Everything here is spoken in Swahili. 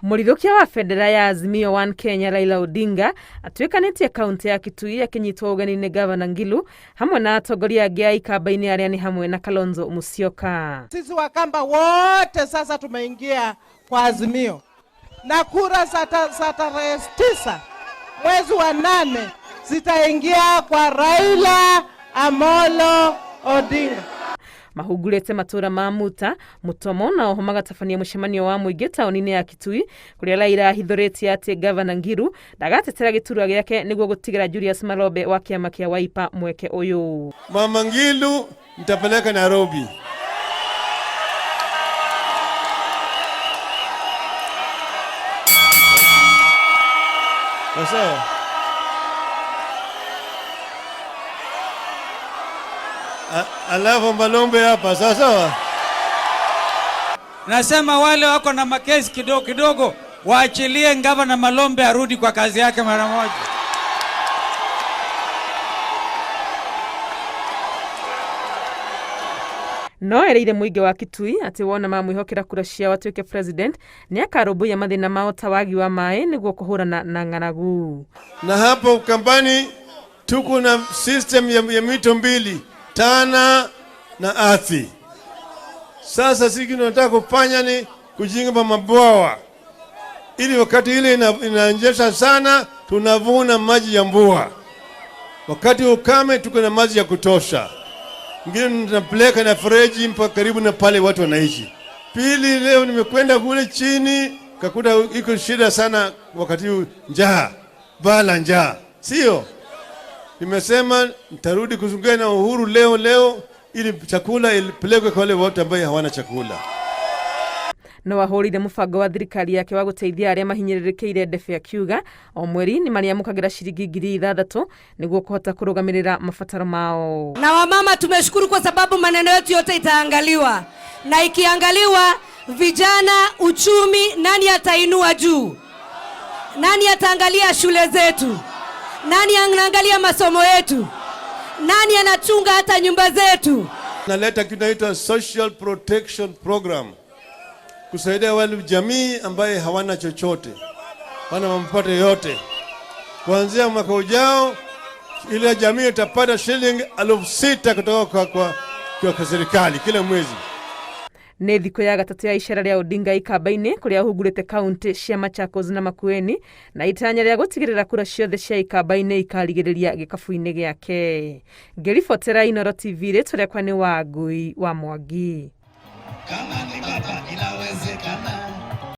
Mũrithũkia wa bendera ya Azimio One Kenya Raila Odinga atuĩkanĩtie kaunti ya Kitui akĩnyitwo ũgeni nĩ Gavana Ngilu hamwe na atongoria angĩ a ikamba-inĩ arĩa nĩ hamwe na Kalonzo Musyoka. Sisi Wakamba wote sasa tumeingia kwa Azimio na kura za tarehe 9 mwezi wa 8 zitaingia kwa Raila Amolo Odinga. Mahungurĩte matũra ma Muta, Mutomo na oho magatabania mũcemanio wa mũingĩ taũni-inĩ ya Kitui kũrĩa Raila ahithũrĩtie atĩ Gavana Ngilu ndagatetera gĩturwa gĩake nĩguo gũtigĩra Julius Malombe wa kĩama kĩa Wiper mweke ũyũ. Mama Ngilu nitapeleka Nairobi. Sawa. Alafu Malombe hapa sawa sawa. Nasema wale wako na makesi kidogo kidogo waachilie Gavana Malombe arudi kwa kazi yake mara moja. No ereire mũingĩ wa Kitui atĩ wona mamwĩhokera kura ciao atuĩke president nĩakarũmbũiya mathĩna mao ta wagi wa maĩ nĩguo kũhũrana na ng'aragu. Na hapo Ukambani tuko na system ya mito mbili, Tana na Athi. Sasa sisi tunataka kufanya ni kujenga mabwawa ili wakati ile inanyesha sana tunavuna maji ya mvua. Wakati ukame tuko na maji ya kutosha. Ngine tunapeleka na fereji mpaka karibu na pale watu wanaishi. Pili, leo nimekwenda kule chini kakuta iko shida sana wakati huu, njaa, bala njaa. Sio? Nimesema nitarudi kuzungumza na Uhuru leo leo ili chakula ilipelekwe kwa wale watu ambao hawana chakula. No ahũrire mũbango wa thirikari yake wa gũteithia arĩa mahinyĩrĩrĩkĩire ndebe akiuga o mweri nĩ marĩamũkagĩra ciringi 6,000 nĩguo kũhota kũrũgamĩrĩra mabataro mao. Na wamama tumeshukuru kwa sababu maneno yetu yote itaangaliwa, na ikiangaliwa vijana, uchumi, nani atainua juu? Nani ataangalia shule zetu? Nani anaangalia masomo yetu? Nani anachunga hata nyumba zetu? Naleta kitu inaitwa Social Protection Program kusaidia wale jamii ambaye hawana chochote, hawana mapato yote. Kuanzia mwaka ujao ile jamii itapata shilingi 6,000 kutoka kwa serikali kila mwezi. Nĩ thikũ ya gatatũ ya icera rĩa Odinga ikamba-inĩ kũrĩa ahungurĩte kaunti cia Machakos na Makueni na itanya rĩa gũtigĩrĩra kura ciothe cia ikamba-inĩ ikarigĩrĩria gĩkabu-inĩ gĩake. Ngĩribotera Inooro TV, rĩtwa rĩakwa nĩ Wangui wa Mwangi. Kama